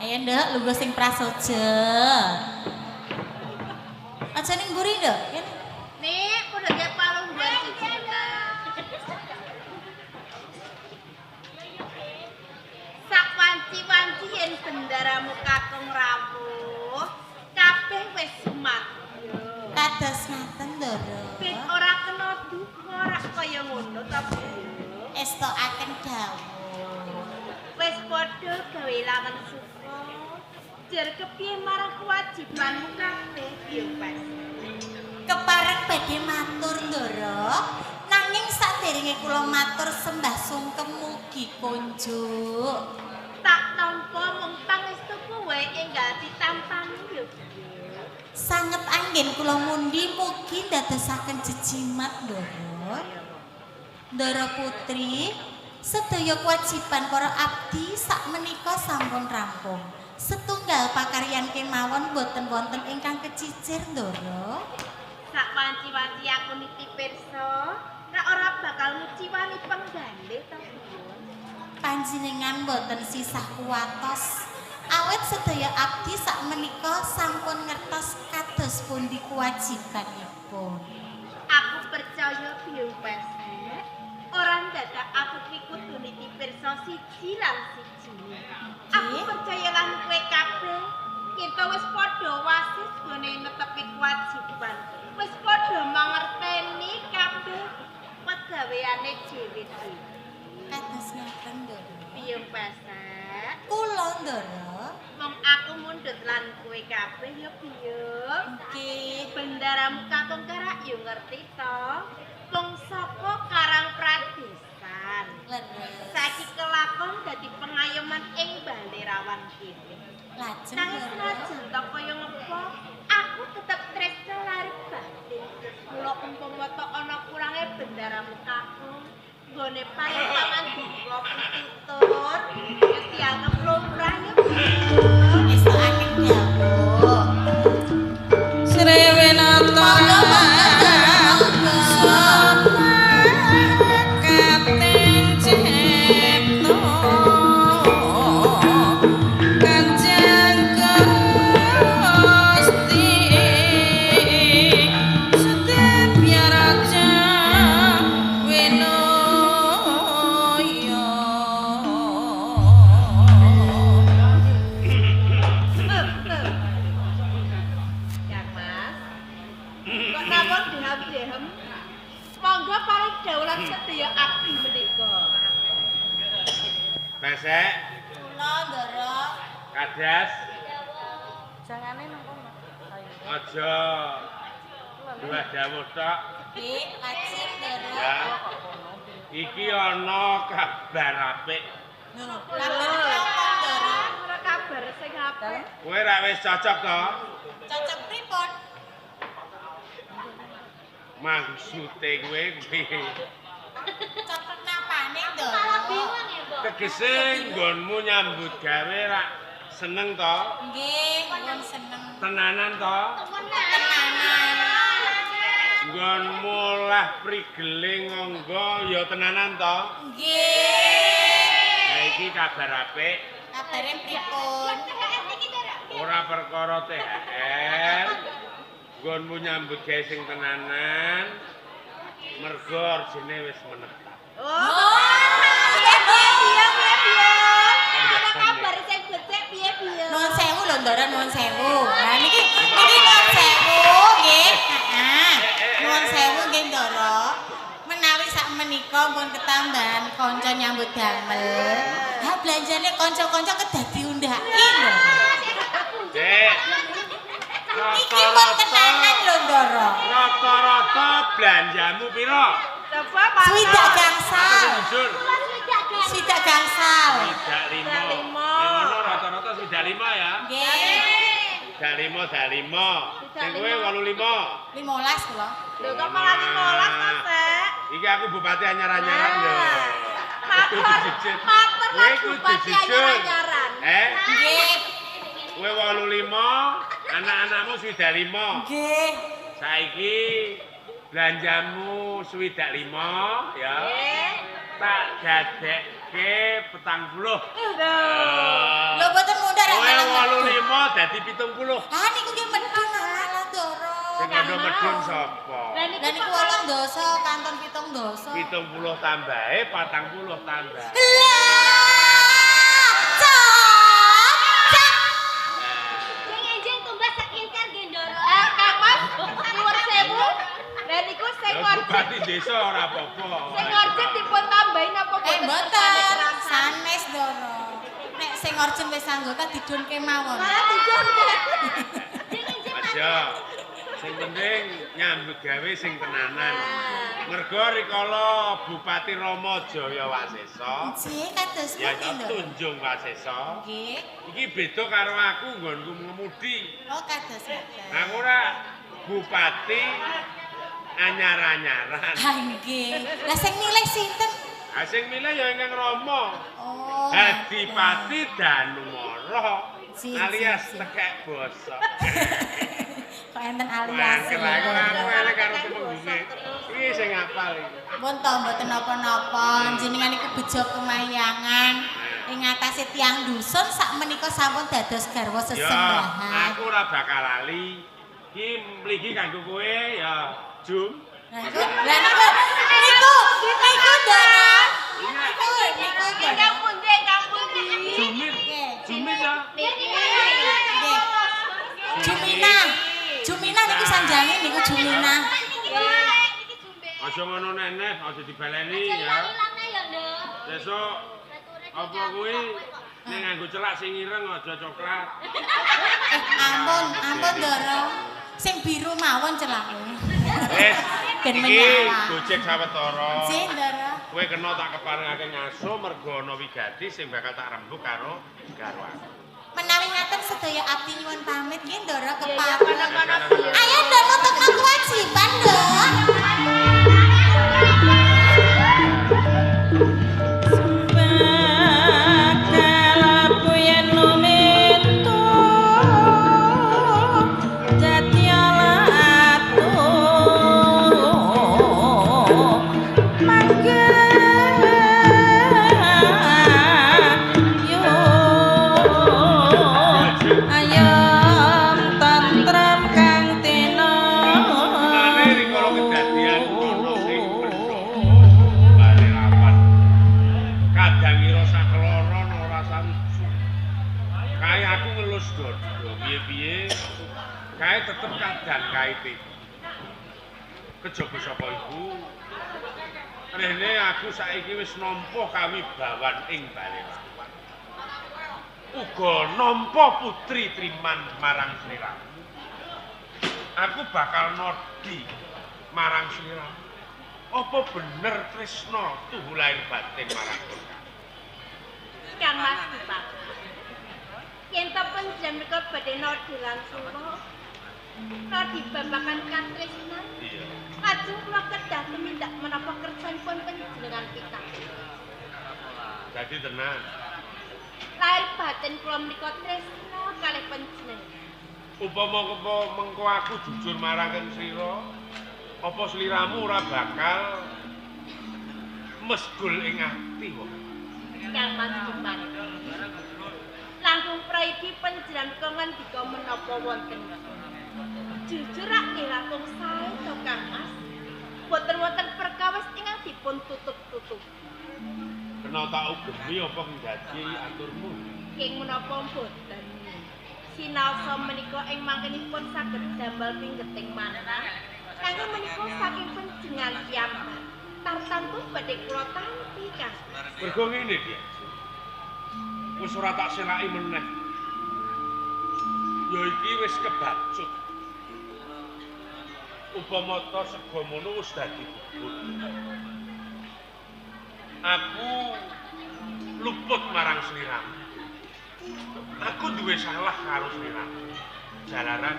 Ayo, Nduk, lungguh sing prasaja. Aja ning mburi, Nduk. Kene. Nih, padha ge palungguhan siji. Sak wanci-wanci yen bendaramu kakung rawuh, kabeh wis sumadyo. Kados ngaten, Ndara. Ben ora kena duka rak kaya ngono ta, Bu? Estokaken dawuh. Wis padha gawe lawan suka. Jer kepiye marang kewajibanmu kabeh, ya Pas. Kepareng badhe matur, Ndara. Nanging saderenge kula matur sembah sungkem mugi konjuk. Tak tampa mung pangestu kowe enggal ditampani ya, Bu. Sanget anggen kula mundi mugi ndadosaken jejimat, Ndara. Ndara Putri, sedaya kewajiban para abdi sakmenika sampun rampung. Setunggal pakaryan kemawon boten wonten ingkang kecicir, Ndara. Sak wanci-wanci aku niti pirsa, rak ora bakal nguciwani penggalih ta, Bu? Panjenengan boten sisah kuwatos. Awit sedaya abdi sakmenika sampun ngertos kados pundi kewajibanipun. Aku percaya Biyung Pesek, ora ndadak aku ki kudu niti pirsa siji lan siji. Aku percaya lan kowe kabeh kita wis padha wasis gone netepi kewajiban. Wis padha mangerteni kabeh pegaweane dhewe-dhewe. Kados ngaten, Ndara. Biyung Pesek, Kula, Ndara. Mong aku mundhut lan kowe kabeh ya, Biyung. Nggih. Bendaramu kakung karak yo ngerti to. Wong saka Karang Pradesan. Leres. Saiki kelakon dadi pengayoman ing Bale Rawan kene. Lajeng, Nanging Ndara. senajan to kaya ngopo, aku tetep tresna lahir batin. Mula umpama to ana kurange bendaramu kakung, nggone paring pangandika pitutur, ya dianggep lumrah ya, Biyung. Estokaken dawuh. Srewenata. Monggo, monggo, Ndara, monggo. Katen cipta Kanjeng Gusti Setya Raja Winoyo. Kang Mas. Kok namung dehem-dehem? Monggo paring dawuh lan sedaya abdi menika. Pesek, Kula, Ndara. Kadas, Jangane nang kono. Aja dua dawuh tok. Nggih, lajeng, Ndara. Ya. Iki ana kabar apik. Lho, kabar napa, Ndara? Ora kabar sing apik. Kowe ra wis cocok to? Cocok pripun? Maksude kowe kuwi. Cocok napane, Ndara? Tegese nggonmu nyambut gawe rak seneng to? Nggih, pun seneng. Tenanan to? Tenanan. Nggonmu lah prigele nganggo ya tenanan to? Nggih. Lah iki kabar apik, Kabare pripun? Ora perkara THR. Nggonmu nyambut gawe sing tenanan. Mergo arjene wis menetap. Oh. Piye piye piye? Ana kabar sing becik piye piye? Nuwun sewu lho, Ndara, nuwun sewu. Nah niki niki nuwun sewu nggih. Heeh. Nuwun sewu nggih, Ndara. Menawi sak menika pun ketambahan kanca nyambut damel. Ha belanjane kanca-kanca kedah diundhaki lho. Dek. Niki pun tenanan lho, Ndara. Rata-rata belanjamu piro? Coba Pak. Swidak gangsal. Jujur. Swidak gangsal. 65. 65. Ngono rata-rata 65 ya. Nggih. 65, 65. Sing kowe 85. 15 kula. Lho kok malah 15 to, Sek? Iki aku bupati anyar-anyaran lho. Matur, Jujur. matur Kowe lan kudu bupati jujur. anyar-anyaran. Eh, Nggih. kowe 85, anak-anakmu 65. Nggih. Saiki belanjamu 65 ya. Nggih. Tak dadekke 40. Lho. Lho boten mundhak. nderek Kowe malah medhun. 85 dadi 70. Ah niku nggih medhun malah Ndara. Sing kandha medhun sapa? Lah Lah niku 8 dasa kanton 7 dasa. 70 tambahe 40 tambah. Lah, cocok. Sing enjing tumbas sak kincar nggih Ndara. Kang Mas, nuwun sewu. Lah niku sing Ya orjen, bupati desa ora apa-apa. sing orjen dipun tambahi napa Eh boten? mboten, sanes Ndara. Nek sing orjen wis anggota didunke mawon. Malah didunke. Aja. Sing penting nyambut gawe sing tenanan. Mergo rikala Bupati Rama Jaya Wasesa, Nggih, kados ya pundi, Ndara? Tunjung Wasesa, Nggih. iki beda karo aku nggonku ngemudi. Oh, kados ngoten. Aku ora bupati anyar-anyaran. Ha nggih. Lah sing milih sinten? Ha sing milih ya ingkang Rama. Oh. Adipati Danumara Si, alias si, si. tekek bosok. Kok enten alias. Wah, aku aku elek karo temenggunge. Iki sing ngapal iki. Pun to mboten napa-napa, jenengan iku bejo kemayangan ing atase tiyang dusun sak menika sampun dados garwa Ya, sesembahan. aku ora bakal lali. Iki mligi kanggo kowe ya, Jum. Lah niku lah niku niku niku Ndara. Niku niku Ndara. Ingkang pundi, ingkang pundi? Jumit. Nggih. Jumit ya. Nggih. Juminah. Juminah niku sanjange niku Juminah. Aja ngono neneh, aja dibaleni ya. Besok apa kuwi nek nganggo celak sing ireng aja coklat. Eh ampun, ampun Ndara. Sing biru mawon celake. Wis, Ben iki menyala. Gojek sawetara. Nggih, Ndara. Kowe kena tak keparengake ngaso mergo ana wigati sing bakal tak rembug karo garwaku. Menawi ngaten sedaya abdi nyuwun pamit nggih Ndara Ya kepareng. kono-kono piye. Ayo Nduk nutupno kewajiban, Nduk. Bakal aku yen lumintu dadi alatu mangga ayem tentrem kang tena. Mulane rikala kedadian ana ing Bendho Bale Lapan. Kadang ira sakloron ora sarujuk. Kae aku ngelus dada piye-piye kae tetep kadang kaite. Kejaba saka iku rene aku saiki wis nampa kawibawan ing Bale Lapan. Uga nampa putri Triman marang sliramu. Aku bakal nodi marang sliramu. Apa bener tresna tuhu lahir batin marang kowe? Kang Mas Bupati. Yen to panjenengan menika badhe nodi langsung kok. Nodi babagan katresnan. Iya. Lajeng kula kedah tumindak menapa kersanipun panjenengan pikantuk. Dadi tenan. Lahir batin kula menika tresna kalih panjenengan. Upama mengko aku jujur marang kang slira, apa sliramu ora bakal mesgul ing ati wong? Kang Mas Bupati. Langkung prayogi panjenengan menika ngandika menapa wonten. Jujur rak nggih langkung sae to Kang Mas. Boten wonten perkawis ingkang dipun tutup-tutup. Kena tak ugemi apa ndadi aturmu? Ing menapa mboten. Sinaosa menika ing mangkenipun saged damel pinggeting manah. Nanging menika saking panjenengan piyambak. Tartamtu badhe kula tampi Kang. Mergo ngene, Dik. Wis ora tak selaki meneh. Ya iki wis kebacut. Upama ta sega mono wis dadi bubur. Aku luput marang sliramu. Aku duwe salah karo sliramu. Jalaran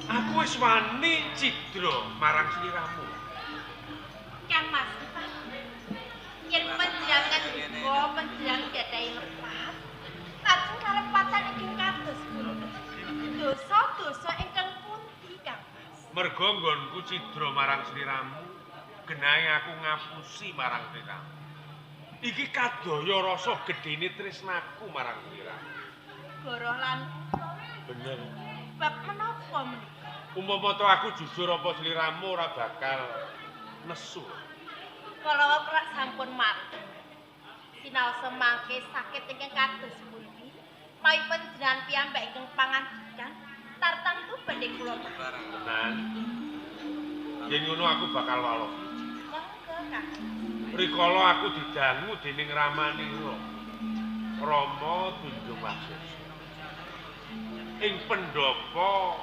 aku wis wani cidra marang sliramu. Kang Mas Bupati. Yen panjenengan uga panjenengan gadhahi lepat. Lajeng kalepatan ingkang kados pundi? Dosa-dosa ingkang pundi Kang Mas? Mergo nggonku cidra marang sliramu, genahe aku ngapusi marang sliramu. Iki kadaya rasa gedene tresnaku marang sliramu. goroh lan kula. Bener. Bab menapa menika? Umpama to aku jujur apa sliramu ora bakal nesu. Kala wau rak sampun mateng. Sinaosa mangke sakit ingkang kados pundi? Mawi panjenengan piyambak ingkang pangandikan tartamtu badhe kula tenan. Yen ngono aku bakal waloh. Monggo, Kang. Rikala aku didangu dening ramanira Rama Tunjung Wasesa. Ing pendhapa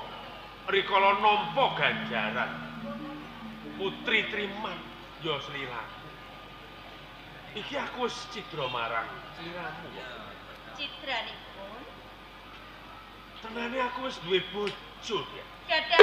rikala nampa ganjaran Putri Triman ya sliraku. Iki aku wis cidra marang sliramu. Cidranipun? Tenane aku wis duwe bojo ya. Dadah.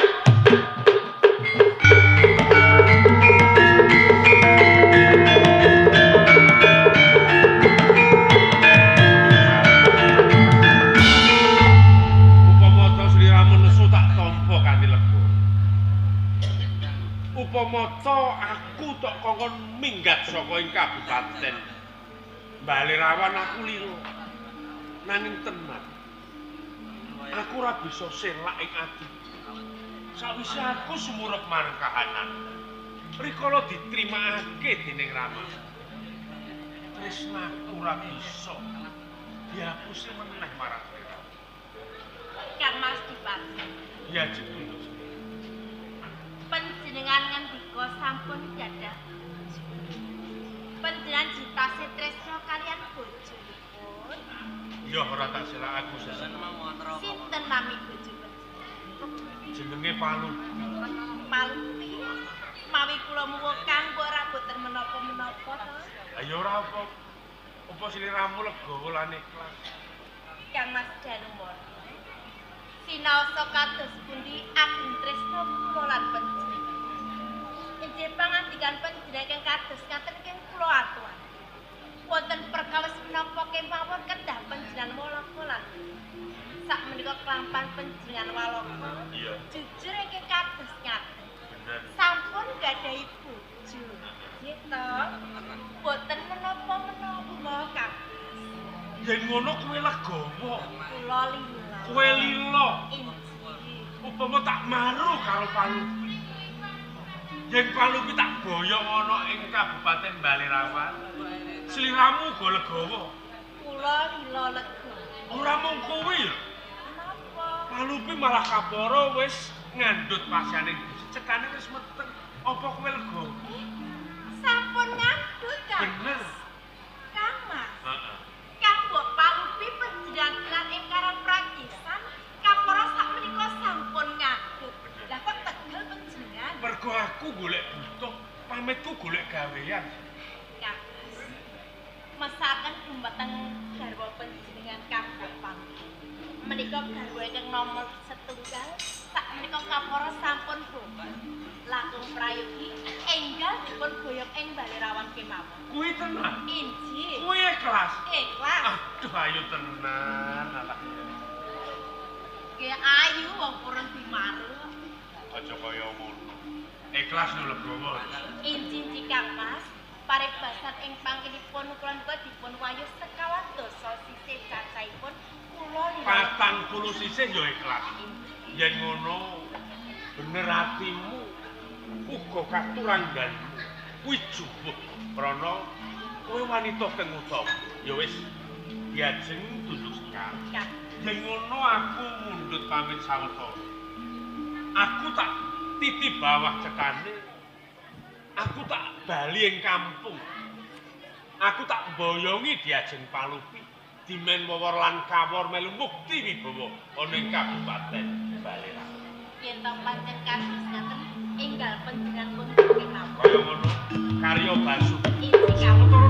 Upama ta sliramu nesu tak tampa kanthi lega. Upama ta aku tok kongkon minggat saka ing kabupaten Balerawan aku lilo. Nanging tenan aku ora bisa selak ing ati. Sawise aku sumurep marang kahanan rikala ditrimakake dening Rama, tresnaku ora bisa dihapusi meneh marang sliramu. Kang Mas Dipati. Ya jebul. Panjenengan ngendika sampun gadah bojo. Panjenengan jitase tresna kalian bojonipun. Ya ora tak selak aku sesuk. Sinten nami bojo panjenengan? Jenenge Palupi. Palupi. Mawi kula muwuh kang mbok ora boten menapa-menapa to. Ha ya ora apa. Apa sliramu legawa lan ikhlas? Kang Mas Danumorti. Sinaosa kados pundi ageng tresna kula lan panjenengan. Inggih pangandikan panjenengan ingkang kados ngaten ingkang kula aturaken. Wonten perkawis menapa kemawon kedah panjenengan walaka lan sak menika klampan panjenengan walaka. Iya. Jujur ingkang kados ngaten. Bener. Sampun gadahi bojo. Nggih to. Boten menapa-menapa Kang. Yen ngono kowe legawa. Kula lila. Kowe lila. Inggih. Upama tak maru karo Palupi. Yen Palupi tak boyong ana ing Kabupaten Balerawan, sliramu uga legawa. Kula lila lega. Ora mung kowe lho. Menapa? Palupi malah kapara wis ngandhut pasiane cekane wis meteng. Apa kowe lega? Sampun ngandhut, Kang. Bener. Kang Mas. Heeh. Kang mbok Palupi panjenengan ing Karang Pragisan kapara sakmenika sampun ngandhut. Lah kok tegel panjenengan? Mergo aku golek butuh, pamitku golek gawean. Kang Mas. Mesaken dumateng garwa panjenengan Kang Palupi. Menika garwa ingkang nomor setunggal sakmenika kapara sampun boten. Langkung prayogi enggal dipun boyong ing Balerawan kemawon. Kuwi tenan. Inggih. Kuwi ikhlas. Ikhlas. Aduh ayo tenan alah. Nggih ayu wong purun dimaru. Aja kaya ngono. Ikhlas lho legawa. Injing Kang Mas, paribasan ing pangkinipun kula nika dipun wayuh sekawan dasa sisih cacahipun kula lila. 40 sisih ya ikhlas. Yen ngono bener atimu uga katurangganmu. Kuwi jubuh krana kowe wanita kang utama. Ya wis diajeng duduk sekar. Yen ngono aku mundhut pamit sawetara. Aku tak titi bawah cekane. Aku tak bali ing kampung. Aku tak boyongi diajeng Palupi. Dimen wawor lan kawor melu mukti wibawa ana ing Kabupaten Balerawan. Yen to pancen kados ngaten enggal panjenengan pun kemawon. Kaya ngono karya Basuki. Injing.